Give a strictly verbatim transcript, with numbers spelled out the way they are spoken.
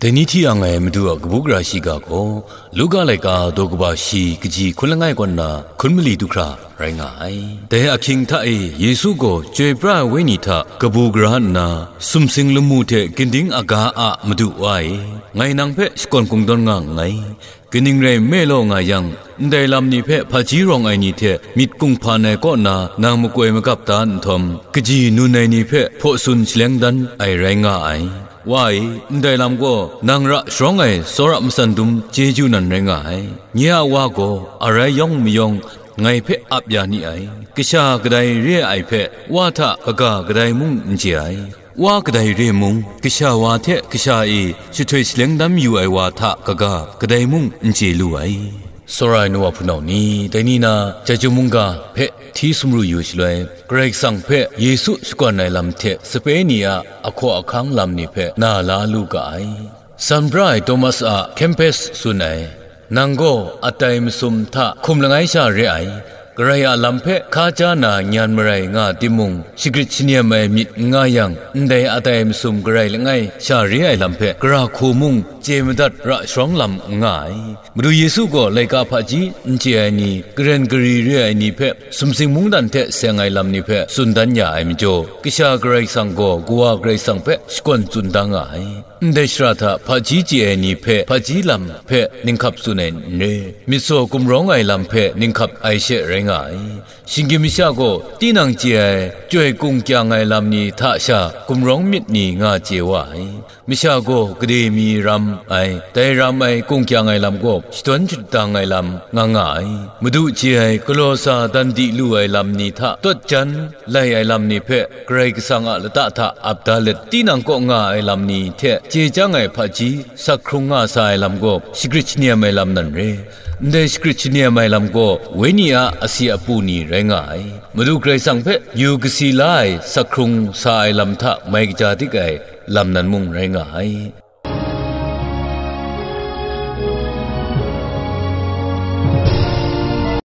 Dai ni hti ang ai Madu a kabu gara shiga gaw, Luka laika daw kaba shi kaji hkun langai kaw nna hkun mali du hkra rai nga ai. Dai ahkying hta e Yesu gaw Chyoi pra ai Wenyi hta kabu gara nna, sumsing lamu hte ginding aga a Madu Wa e, ngai nang hpe shakawn kungdawn nga nngai. Kaning rai nme law nga yang, ndai lam ni hpe hpaji rawng ai ni hte myit kunghpan ai kaw na nang makoi magap da nhtawm, kaji nun ai ni hpe hpaw tsun shaleng dan ai rai nga ai. Wa e, ndai lam gaw nang ra sharawng ai tsawra matsan dum chyeju nan rai nga ai. Nye a Wa gaw arai yawng mayawng ngai hpe ap ya ni ai. Kasha kadai re ai hpe Wa hta kaga kadai mung n chye ai. Wa kadai re mung, kasha wa hte kasha e jahtoi shaleng dam yu ai wa hta kaga kadai mung n chye lu ai. Tsawra ai nu wa hpunau ni, dai ni na Jahtum mungga hpe hti sumru yu shaloi, Karai Kasang hpe Yesu shakawn ai lam hte sape ni a ahkaw ahkang lam ni hpe na la lu ga ai. San pra ai Thomas a Kempes tsun ai, nang gaw atai masum hta hkum langai sha re ai, Karai a lam hpe hka ja na nyan marai nga timung, shagrit shaniam ai myit n nga yang, ndai atai masum Karai langai sha re ai lam hpe gara hku mung chye madat ra sharawng lam n nga ai. Madu Yesu gaw laika hpaji n chye ai ni, karen gari re ai ni hpe, sumsing mungdan hte seng ai lam ni hpe tsun dan ya ai majaw, Kasha Karai Kasang gaw Kawa Karai Kasang hpe shakawn tsun da nga ai. Ndai shara hta hpaji chye ai ni hpe hpaji lam hpe ninghkap tsun ai n re, myit saw gumrawng ai lam hpe ninghkap ai she rai nga ai. Shinggyim masha gaw tinang chye ai chyoi kung kyang ai lam ni hta sha gumrawng myit ni nga chye wa ai. Masha gaw gade mi ram ai, dai ram ai kung kyang ai lam gaw shadawn shadang ai lam nga nga ai. Madu chye ai galaw sa dan di lu ai lam ni hta tawt jan lai ai lam ni hpe Karai Kasang a lata hta ap da let, tinang kaw nga ai lam ni hte chye chyang ai hpaji sak hkrung nga sa ai lam gaw shagrit shaniam ai lam nan re. Ndai shagrit shaniam ai lam gaw Wenyi a asi apu ni rai nga ai. Madu Karai Kasang hpe yu kasi la ai sak hkrung sa ai lam hta mai kaja dik ai lam nan mung rai nga ai.